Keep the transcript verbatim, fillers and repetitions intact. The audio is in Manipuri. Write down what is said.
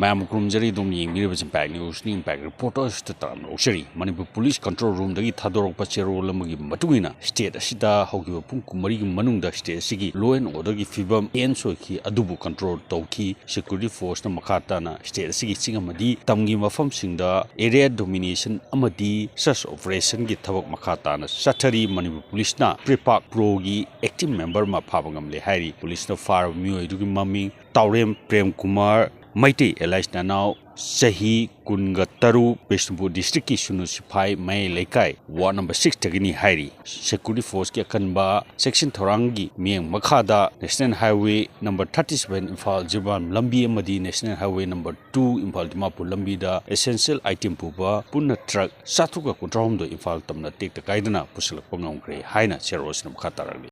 ꯃꯌꯥꯝꯕꯨ ꯈꯨꯔꯨꯝꯖꯔꯤ꯫ ꯑꯗꯨꯝ ꯌꯦꯡꯕꯤꯔꯤꯕꯁꯤ ꯏꯝꯄꯦꯛ ꯅ꯭ꯌꯨꯁꯅꯤ꯫ ꯏꯝꯄꯦꯛ ꯔꯤꯄꯣꯔꯇꯔꯁꯇ ꯇꯔꯥꯝꯅ ꯑꯣꯛꯆꯔꯤ꯫ ꯃꯅꯤꯄꯨꯔ ꯄꯨꯂꯤꯁ ꯀꯟꯇ꯭ꯔꯣꯜ ꯔꯨꯝꯗꯒꯤ ꯊꯥꯗꯣꯔꯛꯄ ꯆꯦꯔꯣꯜ ꯑꯃꯒꯤ ꯃꯇꯨꯡ ꯏꯟꯅ, ꯁ꯭ꯇꯦꯠ ꯑꯁꯤꯗ ꯍꯧꯈꯤꯕ ꯄꯨꯡ ꯀꯨꯟꯃꯔꯤꯒꯤ ꯃꯅꯨꯡꯗ ꯁ꯭ꯇꯦꯠ ꯑꯁꯤꯒꯤ law and orderꯒꯤ ꯐꯤꯕꯝ ꯇꯦꯟꯁ ꯑꯣꯏꯈꯤ, ꯑꯗꯨꯕꯨ ꯀꯟꯇ꯭ꯔꯣꯜ ꯇꯧꯈꯤ꯫ ꯁꯦꯀ꯭ꯌꯨꯔꯤꯇꯤ ꯐꯣꯔꯁꯅ ꯃꯈꯥ ꯇꯥꯅ ꯁ꯭ꯇꯦꯠ ꯑꯁꯤꯒꯤ ꯆꯤꯡ ꯑꯃꯗꯤ ꯇꯝꯒꯤ ꯃꯐꯝꯁꯤꯡꯗ area domination ꯑꯃꯗꯤ search operationꯒꯤ ꯊꯕꯛ ꯃꯈꯥ ꯇꯥꯅ ꯆꯠꯊꯔꯤ꯫ ꯃꯅꯤꯄꯨꯔ ꯄꯨꯂꯤꯁꯅ PREPAK Proꯒꯤ active member ꯑꯃ ꯐꯥꯕ ꯉꯝꯂꯦ ꯍꯥꯏꯔꯤ꯫ ꯄꯨꯂꯤꯁꯅ ꯐꯥꯔꯕ ꯃꯤꯑꯣꯏ ꯑꯗꯨꯒꯤ ꯃꯃꯤꯡ ꯇꯥꯎꯔꯦꯝ ꯄ꯭ꯔꯦꯝ ꯀꯨꯃꯥꯔ, ꯃꯩꯇꯩ alias ꯅꯅꯥꯎ, ꯆꯍꯤ ꯀꯨꯟꯒ ꯇꯔꯨꯛ, ꯕꯤꯁꯅꯨꯄꯨꯔ districtꯀꯤ ꯁꯨꯅꯨ ꯁꯤꯐꯥꯏ ꯃꯌꯥꯏ ꯂꯩꯀꯥꯏ, ward number sixꯇꯒꯤꯅꯤ ꯍꯥꯏꯔꯤ꯫ ꯁꯦꯀ꯭ꯌꯨꯔꯤꯇꯤ ꯐꯣꯔꯁꯀꯤ ꯑꯀꯟꯕ ꯆꯦꯛꯁꯤꯟ ꯊꯧꯔꯥꯡꯒꯤ ꯃꯤꯠꯌꯦꯡ ꯃꯈꯥꯗ National Highway number thirty seven Imphal Jiribam ꯂꯝꯕꯤ ꯑꯃꯗꯤ National Highway number two Imphal Dimapur ꯂꯝꯕꯤꯗ essential item ꯄꯨꯕ ꯄꯨꯟꯅ ꯇ꯭ꯔꯛ ꯆꯥꯇ꯭ꯔꯨꯛꯀ ꯀꯨꯟꯊ꯭ꯔꯥꯍꯨꯝꯗꯣꯏ ꯏꯝꯐꯥꯜ ꯇꯝꯅ ꯇꯦꯛꯇ ꯀꯥꯏꯗꯅ ꯄꯨꯁꯤꯜꯂꯛꯄ ꯉꯝꯈ꯭ꯔꯦ ꯍꯥꯏꯅ ꯆꯦꯔꯣꯜꯁꯤꯅ ꯃꯈꯥ ꯇꯥꯔꯛꯂꯤ꯫